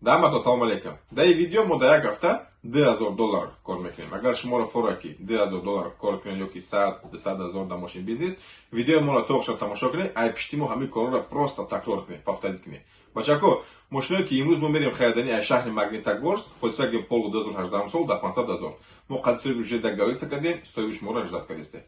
Дамато, салом алейкум. Дар ин видео мо дар як ҳафта 2000 доллар кор мекунем. Агар шуморо фора ки 2000 доллар кор кунед ё ки 100 200 ҳазор дар мошин бизнес, видеои моро то охир тамошо кунед, ай пишти мо ҳамин корро просто такрор кунед, повторить кунед. Бачако, мошиное ки имрӯз мо мерем хариданӣ аз шаҳри Магнитогорск, Volkswagen Polo 2018 сол дар 500 ҳазор. Мо қад соҳиби уже договориться кардем, соҳиби шуморо ждать кардесте.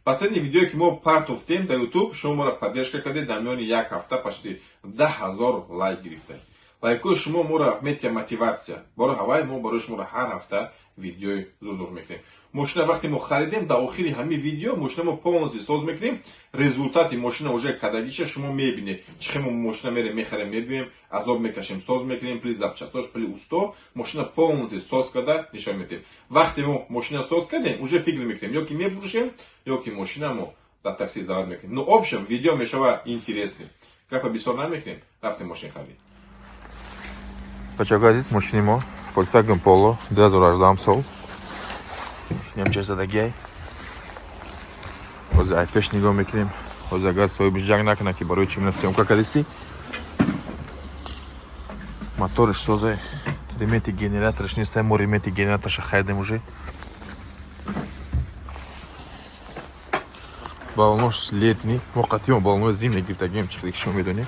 Последний видеое ки мо партофтем дар YouTube, шумо моро поддержка кардед, дар миёни як ҳафта почти 10 ҳазор лайк гирифтем. Лайкои шумо моро метия мотиватсия. Барои ҳавай мо барои шуморо ҳар ҳафта видеои зур-зур мекунем. Мошина вақте мо харидем, дар охири ҳамин видео мошина мо полностью соз мекунем, результати мошина уже кадагиша шумо мебинед. Чӣ хел мо мошина мерем, мехарем, мебием, азоб мекашем, соз мекунем, пули запчастош, пули усто, мошина полностью соз карда нишон медиҳем. Вақте мо мошина соз кардем, уже фикр мекунем, ё ки мефурӯшем, ё ки мошина мо дар такси сдавать мекунем. Ну, общем, видео мешава интересный. Гапа бисёр намекунем, рафтем мошин харид. Бачаҳои азиз, мошини мо Volkswagen Polo 2018 сол. Немча задагиай. Ҳозир ай пеш нигоҳ мекунем. Ҳозир агар соҳибиш ҷанг накунад, ки барои чӣ мена съёмка кардистӣ. Моториш созе, ременти генератораш нестай, мо ременти генераторша харидем уже. Балонош летний, мо қатъи балонои зимний гирифтагием, чӣ ки шумо медонед.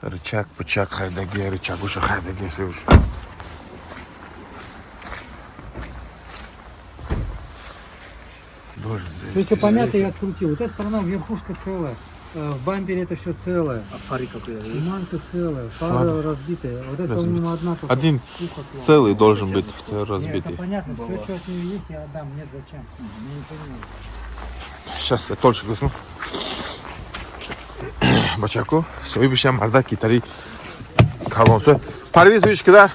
Рычаг, пычак хайдаги, рычагуша хайдаги, слушай. Боже, Все что помято, я открутил. Вот эта сторона, верхушка целая. В бампере это все целое. А фары какие? Туманка целая, фара разбитая. Вот это, по-моему, одна только. Один Ухо клала. целый должен быть, второй Нет, это разбитый. понятно. Все, что от нее есть, я отдам. Нет, зачем? Мне ничего не надо. Сейчас я тольчик возьму. Бачако, соҳибишам мардаки тари калонсо. Парвиз виш кида.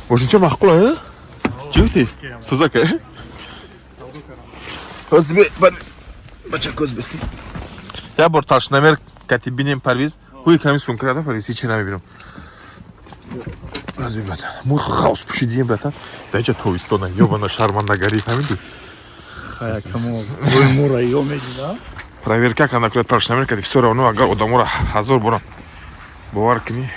Мошинча маъқул, а? Чӣ гуфтӣ? Сузака, э? Ҳозир Парвиз. Бачако, беси. Я бор толщиномер кати бинем, Парвиз. Ҳуи ками сункрада, Парвиз, ҳичи намебинам. Разве, братан? Мо хаос пушидием, братан. Даҷа тобистона, ёбана шармандагарӣ, фаҳмидӣ? Камо мура ё медида. Проверка кана кунад толщиномер кати, всё равно агар одаморо ҳазор бора бовар кунӣ.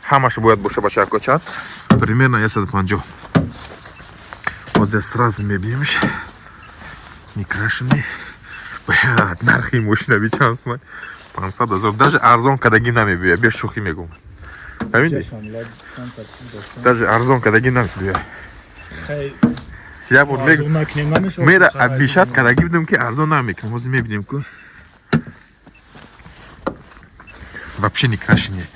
Ҳамаша бояд боша, бачако, чанд? Примерно 150. Ҳозир сразу мебинемш. Не крашеный. Блядь, нархи мошина би чанд сумай? 500 ҳазор. Даже арзон кадагӣ намебиёя, бе шӯхӣ мегӯм. Фаҳмидӣ? Даже арзон кадагӣ намебиёя. Я бор мера обещать кадагӣ будем, ки арзон намекунам. Ҳозир мебинем ку. Вообще не крашеный.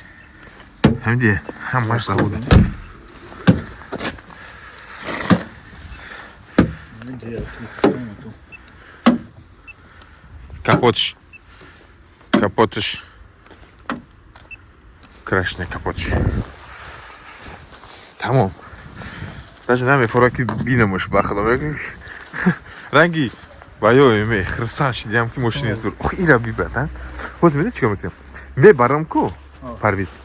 Ҳамиди, ҳамаш завода. Капотш. Капотш. Крашеный капотш. Тамом. Даже намефора ки бинамаш, ба худо. Ранги ва ё ме хирсан шидиам ки мошини зур. Ох, ира би, братан. Ҳозир медонӣ чикор мекунем? Мебарам ку, Парвиз.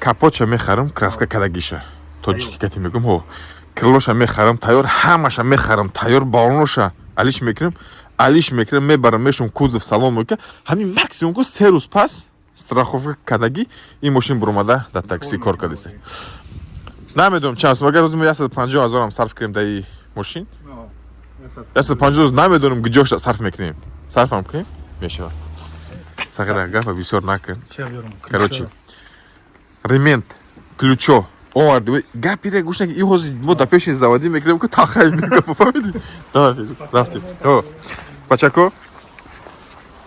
Капотша мехарам, краска кадагиша. Тоҷики кати мегум, ҳо. Крылоша мехарам, тайёр, ҳамаша мехарам, тайёр, балоноша алиш мекунем, алиш мекунем, мебарам, мешум кузов салон мека. Ҳамин максимум ку 3 рӯз пас страховка кадагӣ ин мошин буромада дар такси кор кардиста. Намедонам чанд сум, агар рӯзи мо 150 ҳазорам сарф кунем дар ин мошин, 150 намедонам куҷоша сарф мекунем. Сарфам кунем, мешавад. Сағира, гапа бисёр накун. Короче, ремент, ключо оварди. Гапире гӯш наки, ин ҳозир мо дар пеши заводӣ мекунем ку тахай мегапа, фаҳмидӣ? Давай, рафтем. О, бачако,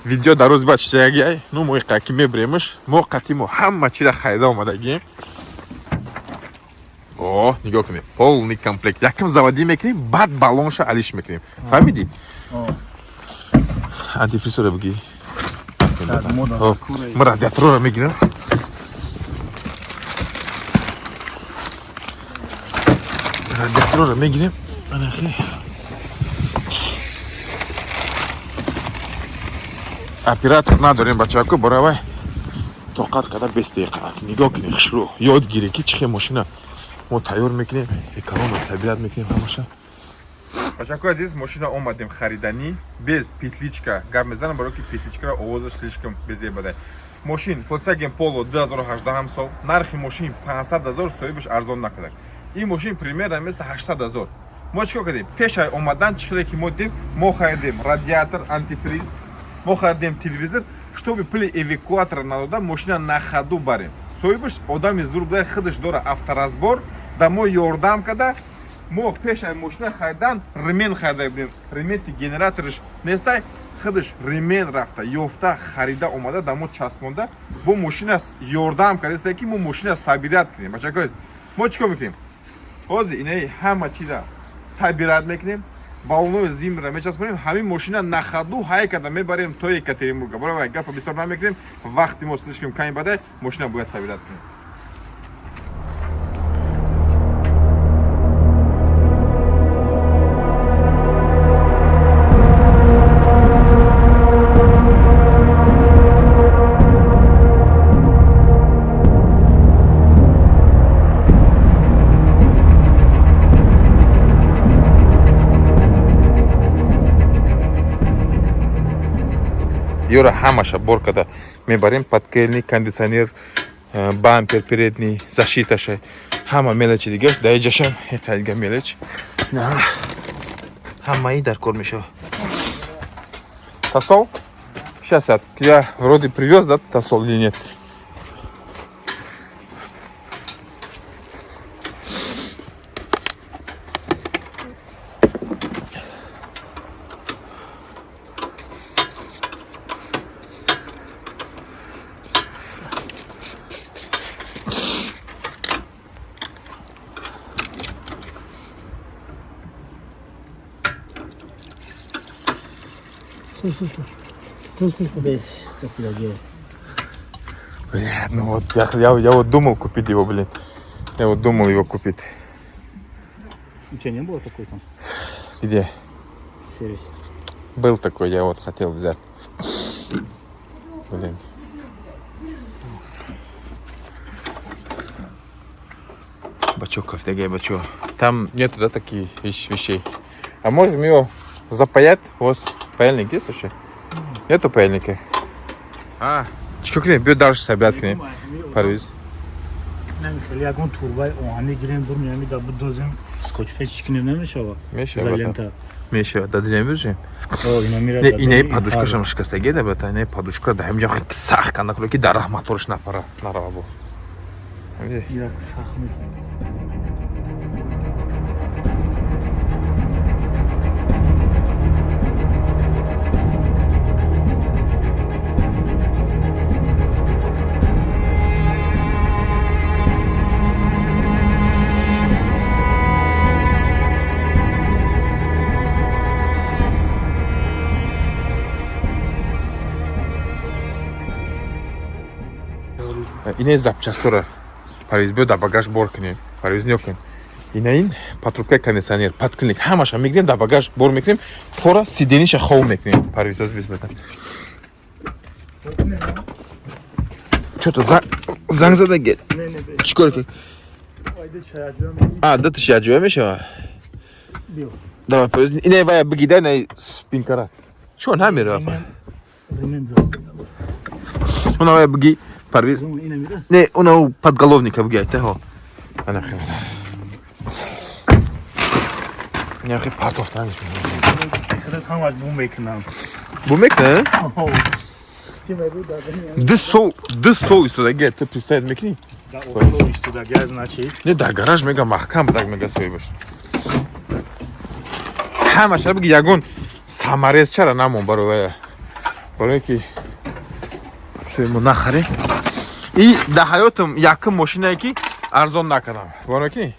видео дар рӯзи баъд читагиай, ну мо иқаки мебиремш, мо қатъи мо ҳама чира харида омадагием. О, нигоҳ кунед, полный комплект. Якам заводӣ мекунем, баъд баллонша алиш мекунем. Фаҳмидӣ? Антифризора бигӣ. Мо радиаторро мегирам. Радиаторро мегирем. Анахи. Оператор надорем, бачако, боравай. Тоқат карда 20 дақиқа нигоҳ кунед, хушрӯ ёд гиред, ки чӣ хел мошина мо тайёр мекунем, эконома собирать мекунем ҳамаша. Бачакои азиз, мошина омадем хариданӣ, без петличка гап мезанам, барои ки петличкаро овозаш слишком безебадай. Мошин Volkswagen Polo 2018 сол, нархи мошин 500 ҳазор, соҳибаш арзон накард. Ин мошин примерно места 800 ҳазор. Мо чӣ кор кардем? Пешай омадан чӣ хеле ки мо дидем, мо харидем радиатор, антифриз, мо харидем телевизор, чтобы пули эвакуатора надода, мошина на ходу барем. Соҳибаш одами зур буда, худаш дора авторазбор, да мо ёрдам карда. Мо пешай мошина харидан ремень харида будем, ременти генератораш нестай, худаш ремень рафта ёфта, харида омада, да мо часпонда, бо мошина ёрдам кардаста, ки мо мошина собирать кунем. Бачакои, мо чӣ кор мекунем ҳозир? Инаи ҳама чиза собирать мекунем, баллонои зимра мечаспонем, ҳамин мошина на ходу ҳай карда мебарем то Екатеринбурга. Барои гапа бисёр намекунем, вақти мо слишком ками бадай, мошина бояд собирать кунем. Ёра ҳамаша бор карда мебарем: подкрыльник, кондитсионер, бампер передний, защиташа, ҳама мелочи дигаш даиҷашам ҳеқайдига мелочь ҳамаи дар кор мешава. Тосол сейчас я вроде привез, да, тосол или нет? Стой, стой, стой. Стой, стой, стой. Бля, ну вот я вот думал купить его, блин. Я вот думал его купить. У тебя не было такой там Где? в сервисе? Был такой, я вот хотел взять. Блин. Бачок, офигеть, бачок. Там нету, да, таких вещей. А можем его запаять? У вас паяльник есть вообще? Нету паяльника? А, чӣ кунем? Биё дальше собирать кунем. Парвиз. Хеле ягон турбаи оҳанӣ гирем, бур меами да будозем, скотч-печ кунем, намешава? Мешава. Изолента. Мешава, да дилем биржем. О, ина мира. Не, инаи подушкашам шикастагӣ да, брата, инаи подушка да ҳамҷа сахт канда кунад, ки дар раҳ моторш напара, нарава бо. Ҳамиди? Ира сахт мекунем. Инаи запчастора, Парвиз, биё дар багаж бор кунем. Парвиз, нё кун. Инаин патрубкаи кондитсионер, подкрыльник, ҳамаша мегирем, дар багаж бор мекунем, фора сидениша хов мекунем. Парвиз, оз бис бата. Чё-то занг зада гет. Не, не, бе. Чӣ кор ки? Айда чаяҷоя меги. А, даташ яҷоя мешава? Биё. Давай, Парвиз, инаи вая бигида, инаи спинкара. Чё намерава? Ремень заста. Она вая биги, Парвиз. Ина мира. Не, она у подголовника биги, айта хо. Ана хел. Няхи партофтан. Худат ҳамаш бум мекунам. Бу мекна? Ки мегӯ дар дунё? 2 сол, 2 сол истодаги, ты представить мекунӣ? Да ото истодаги, значит. Не, дар гараж мега маҳкам будак, мега соҳибаш. Ҳамаша биги, ягон саморез чара намон барои вая. Барое ки шои мо нахарем. И дар ҳаётам якум мошинае ки арзон накардам. Барое ки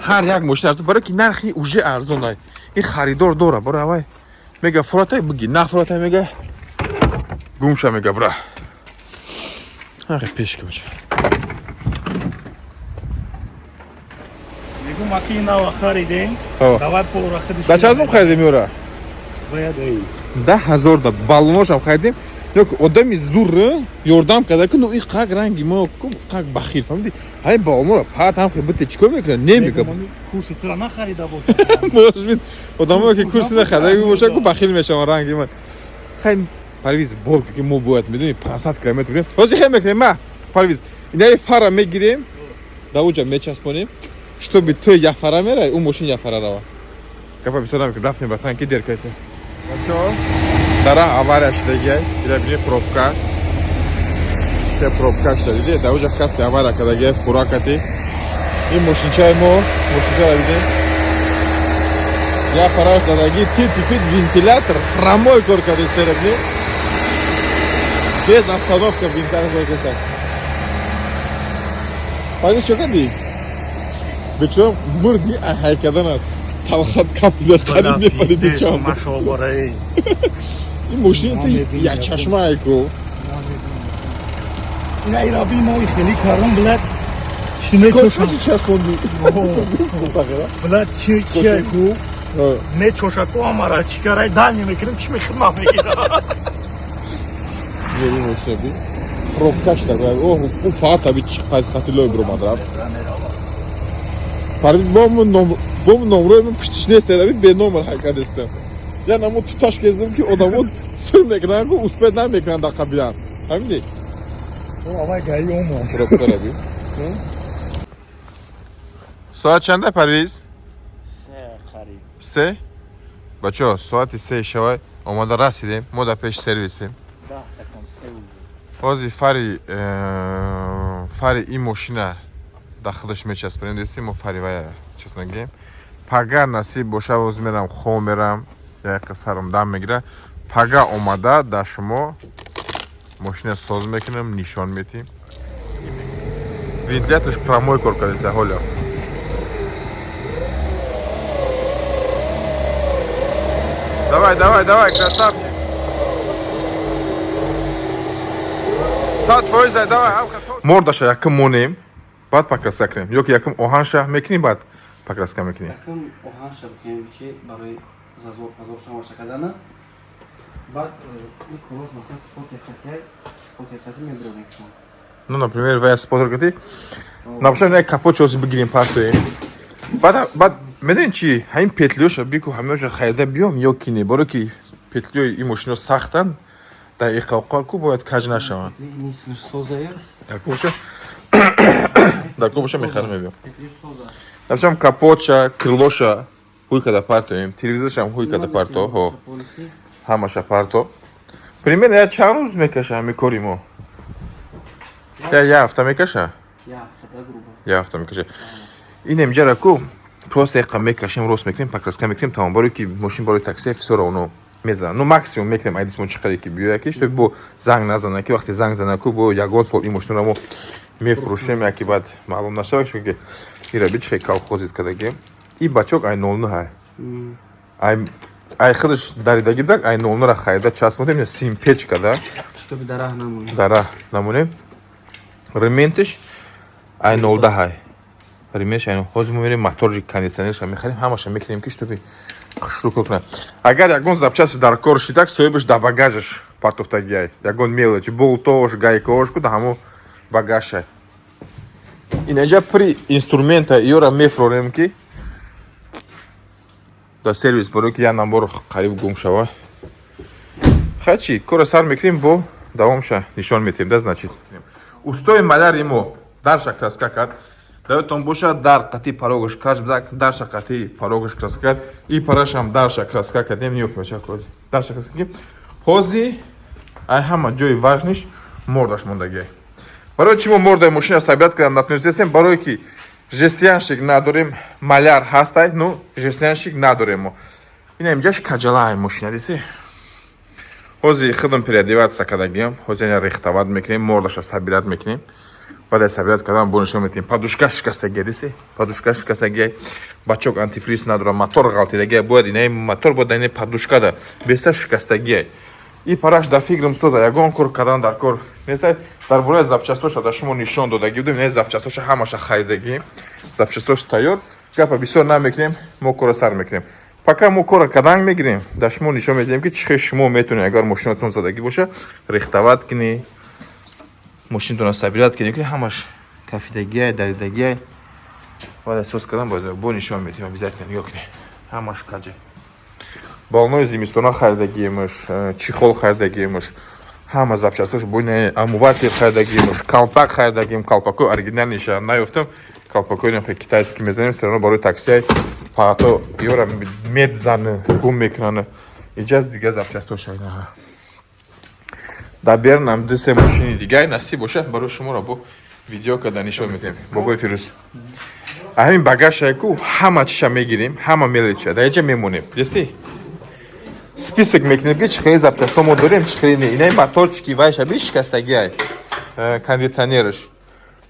ҳар як мошина арзон, барое ки нархи уже арзон ай. И харидор дора, барои авай мега фуратай биги, на фуратай мега гумша мега бра. Ах, пешка бача. Мегӯ маки нава харидем. О. Давай полра худиш. Да чанд сум харидем ёра? Бояд эй. 10 000 да баллоношам харидем. Ёк одами зур ёрдам карда ки, ну и қак ранги мо ку қак бахил, фаҳмиди? Ҳай ба омора пат ҳам хебите чикор мекунад? Немега. Курси тура нахарида бошад. Может быть, одамо ки курси нахарида бошад, ку бахил мешаванд ранги ма. Хай, Парвиз, бор ки мо бояд, медонӣ, 500 километр бирем. Ҳозир хай мекунем, ма, Парвиз. Инаи фара мегирем, да уҷа мечаспонем, чтобы ту як фара мерай, ӯ мошин як фара рава. Гапа бисёр намекунем, рафтем, братан, ки дер кайсе. Бачо, дара авария шудагиай, ира бини, пробка. Те пробка шуда, диди, да уҷа касе авария кардагиай, хӯракати. Ин мошинчаи мо, мошинчаро бидем. Я фараш задагӣ, типи пит вентилятор прямой кор кардест, бини. Без остановка вентилятор кор кардест. Парвиз, чо кардӣ? Бечора мурди, ай ҳайкаданат. Талхат капида қариб мепариди чанд. Машобораи. Ин мошин як чашма айку. Ина ираби мо хеле карон, блядь. Скотч чи часпонди? Сахара. Блядь, чи чи ку? Мечошаку амара чикарай дальний мекунем, чи мехидмат мекунам. Ин мошина би. Пробка шуда. О, ӯ фақат аби чи хати лой биромад рафт. Парвиз, бо номрои ман пуштиш нест, аби бе номер ҳаракат естам. Я намо туташ кездам, ки одамо сир мекунанд, ку успеть намекунанд дар қабилан. Фаҳмидӣ? Авай гаи омо. Пробка би. Соат чанда, Парвиз? Се қариб. 3? Бачаҳо, соати 3 шавай омада расидем, мо дар пеши сервисем. 10 такон се. Ҳозир фари фари ин мошина дар худаш мечаспонем, дӯсти мо, фари вая часпонагем. Пага насиб боша, боз мерам, хом мерам, як сарам дам мегира. Пага омада дар шумо мошина соз мекунем, нишон метим. Вентиляторш прямой кор кардеса ҳоло. Давай, давай, давай, красавчик. 100%, давай. Мордаша якум монем, баъд покраска кунем. Ё ки якум оҳанша мекунем, баъд покраска мекунем. Якум оҳанша бикунем, чи барои зазор пазор шаваша кардана. Баъд ин корош, масалан, спотер хатия, спотер хати мебиронем шумо. Ну, например, вая спотер кати. Например, як капот чоси бигирем, партоем. Баъд медонӣ чи? Ҳамин петлиёша бику, ҳамаша харида биём ё ки не? Баро ки петлиёи ин мошино сахтан, дар иқоқа ку бояд каҷ нашаванд. Нисш созая. Дар ку боша мехарам, мебиём. Петлиш соза. Например, капотша, крылоша ҳуй када партоем, телевизоршам ҳуй када парто, ҳо. Ҳамаша парто. Примерно я чанд рӯз мекаша ҳамин кори мо? Я ҳафта мекаша? Я ҳафта, да, грубо. Я ҳафта мекаша. Ин инҷара ку просто яқа мекашем, рост мекунем, покраска мекунем, тамом. Барои ки мошин барои такси всё равно мезанад. Ну, максимум мекунем айдисмон чӣ қадаре ки биёяд, ки чтоб бо занг назанад, ки вақте занг зана ку, бо ягон сол ин мошинро мо мефурӯшем, яки баъд маълум нашавад, чунки ира би чихе колхозить кардагем. И бачок ай 09 ҳай. Ай худаш даридаги будак, ай 09-ра харида часпондем, симпечка да. Чтобы дарах намонем. Дарах намонем. Рементиш ай 0 ҳай. Рементиш ай. Ҳозир мо мерем, мотори, кондитсионерша мехарем, ҳамаша мекунем, ки чтобы хушрӯ кор кунад. Агар ягон запчасти дар кор шидак, соҳибаш дар багажаш партофтагиай. Ягон мелочь, болтош, гайкош ку да ҳамо багажшай. Инаҷа при инструмента иёра мефрорем, ки дар сервис, барои ки як набор қариб гум шава. Хай, чи кора сар мекунем, бо давомша нишон метиҳем, да, значит. Устои маляри мо дарша краска кард. Даётон бошад, дар қати порогаш каҷ будак, дарша қати порогаш краска кард. И парашам дарша краска кардем, ниёк бача ҳози. Дарша краска кардем. Ҳози ай ҳама ҷои важниш мордаш мондагиай. Барои чи мо мордаи мошина собирать кардам натунистем? Барое ки жестянщик надорем, маляр ҳастай, ну жестянщик надорем мо. Ина инҷаш каҷалаи мошина диси. Ҳозир худам переодеваться кардагиам, ҳозир ина рехтават мекунем, мордаша собирать мекунем. Баъд аз собирать кардан бо нишон метиҳем. Подушка шикастагия диси, подушка шикастагия, бачок антифриз надорам, мотор ғалтидагия, бояд инаи мотор бояд инаи подушка да беста шикастагия. И параш да фикрам соза, ягон кор кардан дар кор неста. Дар бораи запчастоша да шумо нишон додагӣ будем, инаи запчастоша ҳамаша харидагӣ, запчастош тайёр. Гапа бисёр намекунем, мо кора сар мекунем. Пока мо кора каданг мегирем, дар шумо нишон медиҳем, ки чӣ хел шумо метавонед, агар мошинатон задагӣ боша, рехтават кунӣ, мошинатонро собирать кунӣ, ки ҳамаш кафидагиай, даридагиай. Баъд соз кардан бо нишон медиҳем обязательно. Нигоҳ кунед, ҳамаш каҷа. Баллонои зимистона харидагиемаш, чехол харидагиемаш, ҳама запчастош буйна, омыватель харидагиемаш, колпак харидагием, колпакои оригинальныйша наёфтам, колпакои нахе китайский мезанем, все равно барои таксиай паато ёра медзаны, гум мекунанд. Иҷаз дига запчастош айнаҳа. Дар Бернам ду се мошини дигар насиб бошад, барои шуморо бо видео карда нишон медиҳем. Бобои Фирӯз, ҳамин багажшаку ҳама чиша мегирем, ҳама мелоча дар инҷа мемонем, дести список мекунем, ки чӣ хели запчасто мо дорем, чӣ хели не. Инаи моторчики вайша би шикастагиай, кондитсионераш,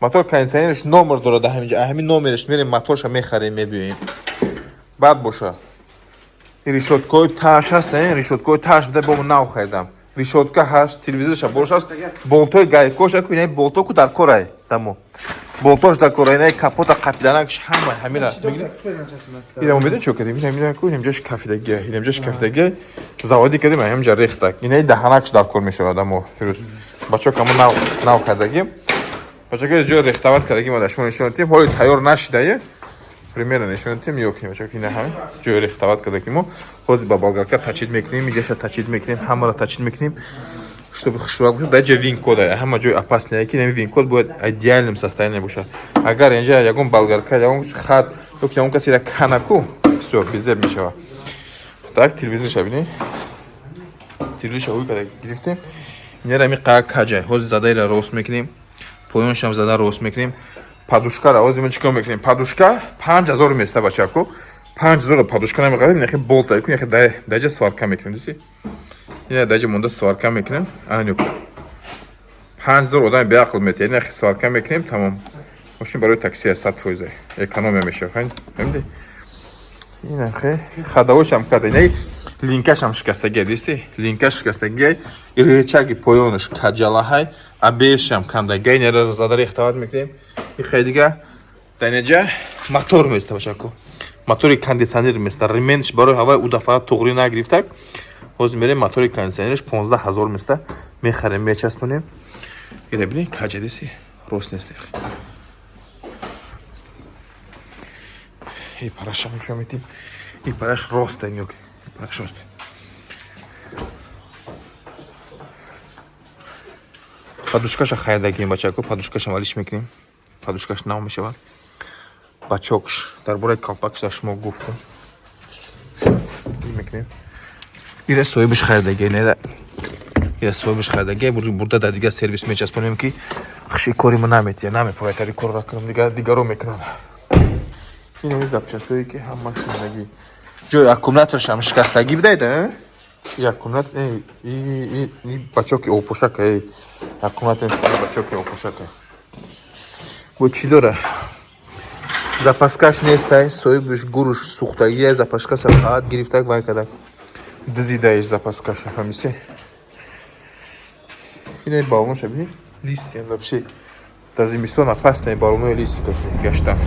мотор кондитсионераш номер дорад ҳаминҷа, ҳамин номераш мерем, моторша мехарем, мебиёем. Баъд боша решёткаҳои тааш ҳаст, решёткаҳои тааш буда, бо нав харидам, решётка ҳаст, телевизорша бош ҳаст, болтои гайкоша ку, инаи болто ку дар корай, дамо болтош дар корай, инаи капота қапиданакш, ҳама ҳамира. Ира мо медонӣ чо кардем? Ина ку, инамҷош кафидагия, инамҷош кафидагия, заводӣ кардем, ҳаминҷа рехтак. Инаи даҳанакш дар кор мешавад, дамо Фирӯз. Бачаҳо, камо нав нав хардагим. Бачаҳо, ҷои рехтават кардагим, дар шумо нишон додем, ҳоли тайёр нашидае. Примерно нишон додем, ё кунем, бачаҳо, ина ҳамин ҷои рехтават кардагим мо. Ҳозир ба болгарка точить мекунем, иҷаша точить мекунем, ҳамаро точить мекунем, чтобы хушрӯяк бошад. Дар ҷа вин-код ҳама ҷои опасный, ки ин вин-код бояд идеальном состоянии бошад. Агар инҷа ягон болгарка, ягон хат ё ки ягон касера канаку, всё, безеб мешавад. Так, телевизорша бинед. Телевизорша ӯй карда гирифтем. Инара ми қаа каҷай. Ҳозир задаира рост мекунем. Поёншам зада рост мекунем. Подушкара ҳозир мо чикор мекунем? Подушка 5000 места, бачако. 5000 подушка намеқарем, нехе болта ку, нехе даҷа сварка мекунем, диси? Ина даҷа монда сварка мекунем. Ана нюк. 5000 одами беақл метиҳад. Нехе сварка мекунем, тамом. Мошин барои такси аст, 100%. Экономия мешавад. Фаҳмидӣ? Ина хе ходовойшам карда. Инаи линкашам шикастагия, дисти? Линкаш шикастагия, рычаги поёнаш каҷалаҳай, абешам кандагия, инара зада рехтават мекунем. Ихе дига дар инҷа мотор места, бачако. Мотори кондитсионер места. Ременш барои ҳаваи у дафъа туғрӣ нагирифтак. Ҳозир мерем, мотори кондитсионераш 15 000 места, мехарем, мечаспонем. Ина бини, каҷа, диси? Рост нест. И параша мешо метим. И параш рост нёк. Параш рост. Подушкаша хайдагим, бачако, подушкаша валиш мекунем. Подушкаш нав мешавад. Бачокш дар бораи колпакш дар шумо гуфтам. Мекунем. Ира соҳибаш хайдаги, нера. Ира соҳибаш хайдаги, бурда дар дигар сервис мечаспонем, ки хуши кори мо наметия, намефурад, тари корро кунам, дигар дигаро мекунанд. Ин запчастое ки ҳамаш мондагӣ. Ҷои аккумуляторшам шикастагӣ бидайда, и аккумулятор и бачоки опошака, аккумулятор бачоки опошака. Бо чӣ дора? Запаскаш нестай, соҳибаш гуруш сӯхтагия, запаскаша фақат гирифтак вай кадак. Дизидаиш запаскаша, фаҳмисте? Инаи баллонша бинед, листья вообще. Дар зимистон опасные баллонои листика гаштан.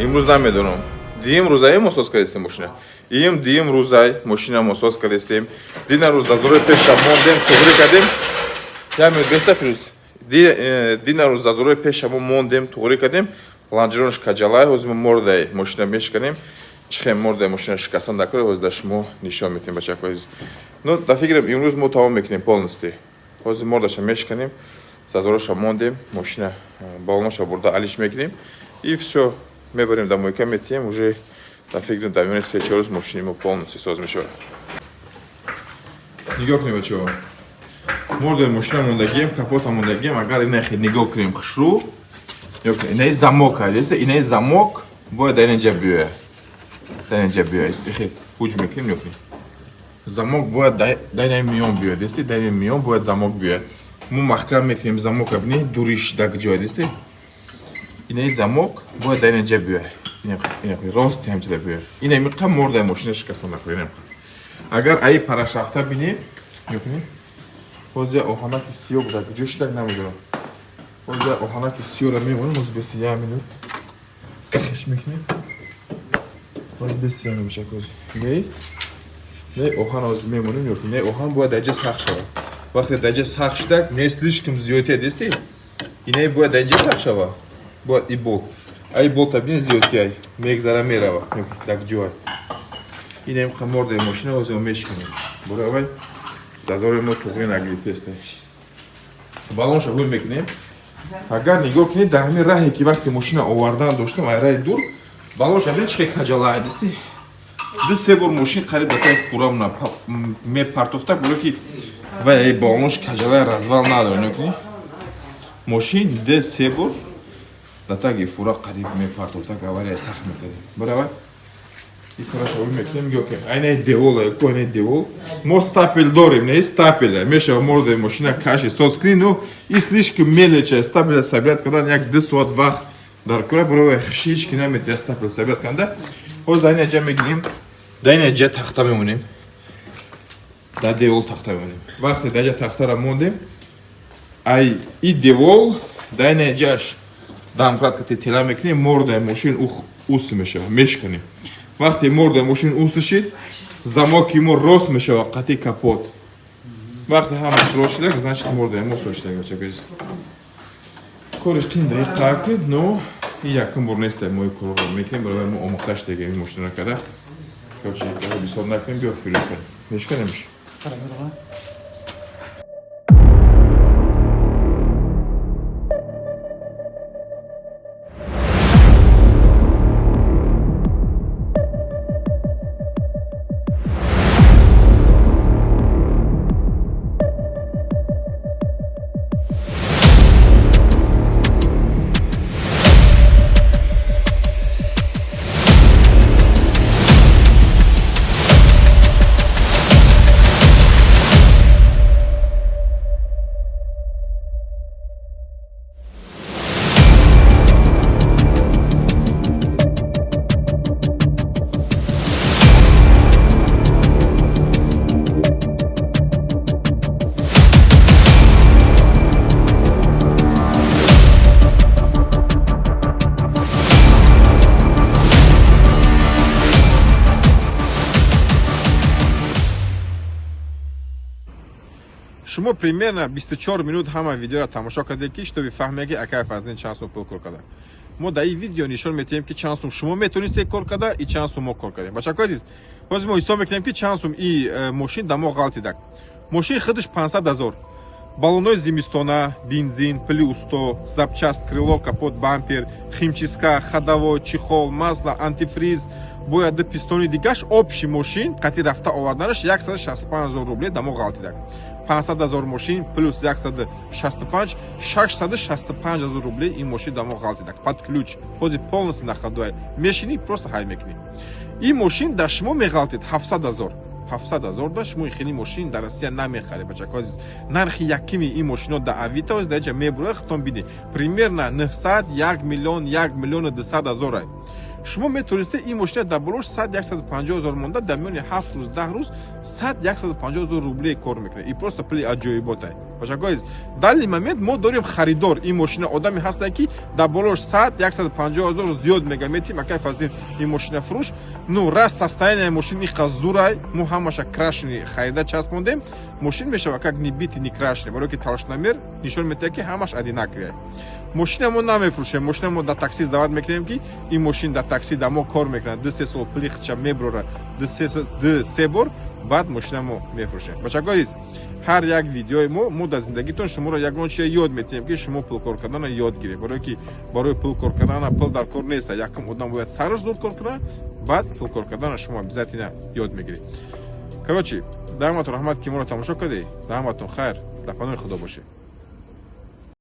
Имрӯз намедонам, диюм рӯзае мо соз кардастем мошина. Им диюм рӯзай мошина мо соз кардастем. Дина рӯз зазорои пеша мондем, туғрӣ кардем. Як минут беста, Фирӯз. Дина рӯз зазорои пеша мо мондем, туғрӣ кардем. Лонжеронш каҷалай, ҳозир мо мордаи мошина мешиканем. Чӣ хел мордаи мошина шикастан дакор, ҳозир да шумо нишон метем, бачакои азиз. Ну, да фикрам, имрӯз мо тамом мекунем полностью. Ҳозир мордаша мешиканем, зазороша мондем, мошина балоноша бурда алиш мекунем и всё, мебарем да мойка метиҳем. Уже да фикрам, дар миёни 3-4 рӯз мошини мо полностью соз мешавад. Нигоҳ кунем, бачаҳо, мордаи мошина мондагием, капота мондагием. Агар инахе нигоҳ кунем хушрӯ, инаи замок аст, инаи замок бояд дар инҷа биёяд, дар инҷа биёяд. Ихе ҳуҷ мекунем, нигоҳ кунем, замок бояд дар инаи миён биёяд, дисти, дар инаи миён бояд замок биёяд. Мо маҳкам мекунем замока, бини, дуриш дар ҷоя, дисти, инаи замок бояд дар инҷа биёяд, рости ҳамчида биёяд. Ина миқа мордаи мошина шикаста накунем. Инамқа агар аи параш рафта бинем, нигоҳ кунем, ҳозир оҳанаки сиёҳ буда, куҷо шидак намедонам. Ҳозир оҳанаки сиёҳро мемонем, ҳозир бести як минут хеш мекунем. Ҳозир бести як минут, ҳозир не не оҳан ҳозир мемонем. Нигоҳ кунем, не оҳан бояд дар ҷа сахт шавад. Вақте дар ҷа сахт шидак, не слишком зиёдтия, дисти, ине бояд дар инҷа сахт шавад. Бояд и болт, ай болта бини, зиёдтия мегзара, мерава дар ҷой. Инем мордаи мошина ҳозир мо мешиканем. Боравай зазори мо туғри нагирифтест. Балонша ҳуй мекунем. Агар нигоҳ кунед, дар ҳамин раҳе ки вақте мошина овардан доштам, ай раҳи дур, балонша бинед, чӣ хел каҷалаа, дисти. 2-3 бор мошин қариб ба таи фурамна мепартофта, баро ки вай балонш каҷалаи, развал надора. Нигоҳ кунед, мошин 2-3 бор ба таги фура қариб мепартофта, авария сахт мекардем. Баравай и кораша ҳуй мекунем. Нигоҳ кунед, айнаи девол ку, айнаи девол мо стапель дорем, не стапеля мешава мордаи мошина каши соз кунӣ, но и слишком мелочь стапеля собирать кардан, 1-2 соат вақт дар кора. Барои ҳеч ки наметия стапель собирать канда. Ҳозир дар ина ҷа мегирем, дар ина ҷа тахта мемонем, дар девол тахта мемонем. Вақте дар ҷа тахтара мондем, ай и девол дар ина ҷаш домкрат кати тела мекунем, мордаи мошин ус мешава, мешканем. Вақте мордаи мошин ус шид, замоки мо рост мешава қати капот. Вақте ҳамаш рост шидак, значит, мордаи мо соз шидак. Кориш қин даиқаки, но и якум бор неста мо корро мекунем, барои мо омӯхта шудагем ин мошинро када. Короче, бисёр накунем, биё, фирӯз кунем, мешканемш. Шумо примерно 24 минут ҳама видеоро тамошо кардед, ки чтобы фаҳме, ки акай Фазлин чанд сум пул кор карда. Мо дар ин видео нишон метиҳем, ки чанд сум шумо метонистед кор карда и чанд сум мо кор кардем. Бачакои азиз, ҳозир мо ҳисоб мекунем, ки чанд сум и мошин дар мо ғалтидак. Мошин худаш 500 ҳазор, баллонҳои зимистона, бензин, пули усто, запчасть, крыло, капот, бампер, химчистка, ходовой, чехол, масло, антифриз, бояд ду пистони дигаш, общий мошин қати рафта оварданаш 165 ҳазор рубле дар мо ғалтидак. 500 ҳазор мошин плюс 165, 665 ҳазор рубле ин мошин дар мо ғалтидак. Под ключ, ҳозир полностью на ходу, мешинӣ, просто ҳай мекунӣ. Ин мошин дар шумо меғалтид 700 ҳазор. 700 ҳазор да шумо хеле мошин дар Россия намехаред, бачако азиз. Нархи якими ин мошино дар Авито ҳозир дар ҷа мебурояд, худтон бинед, примерно 900, 1 миллион, 1 миллиону 200 ҳазор. Шумо метавонистед ин мошина дар болош 100, 150 ҳазор монда, дар миёни 7 рӯз, 10 рӯз 100, 150 ҳазор рубле кор мекунед. И просто пули аҷоиботай, бачако азиз. Данный момент мо дорем харидор ин мошина, одаме ҳастанд, ки дар болош 100, 150 ҳазор зиёд мега метим, акай Фазлин, ин мошина фурӯш. Ну, раз состояние мошин иқа зурай, мо ҳамаша крашеный харида часпондем, мошин мешава как ни битый, ни крашеный, барои ки толщиномер нишон медиҳад, ки ҳамаш одинаковый. Мошина мо намефурӯшем, мошина мо дар такси сдавать мекунем, ки ин мошин дар такси дар мо кор мекунад, 2-3 сол пули хича меброра, 2-3 бор баъд мошина мо мефурӯшем. Бачако азиз, ҳар як видеои мо дар зиндагитон шуморо ягон чизе ёд метиҳем, ки шумо пул кор карданро ёд гиред, барое ки барои пул кор кардана пул дар кор нест. Якум одам бояд сараш зуд кор кунад, баъд пул кор карданро шумо обязательно ёд мегиред. Короче, даҳаматон раҳмат, ки моро тамошо кардед. Даҳаматон хайр, дар паноҳи Худо бошед.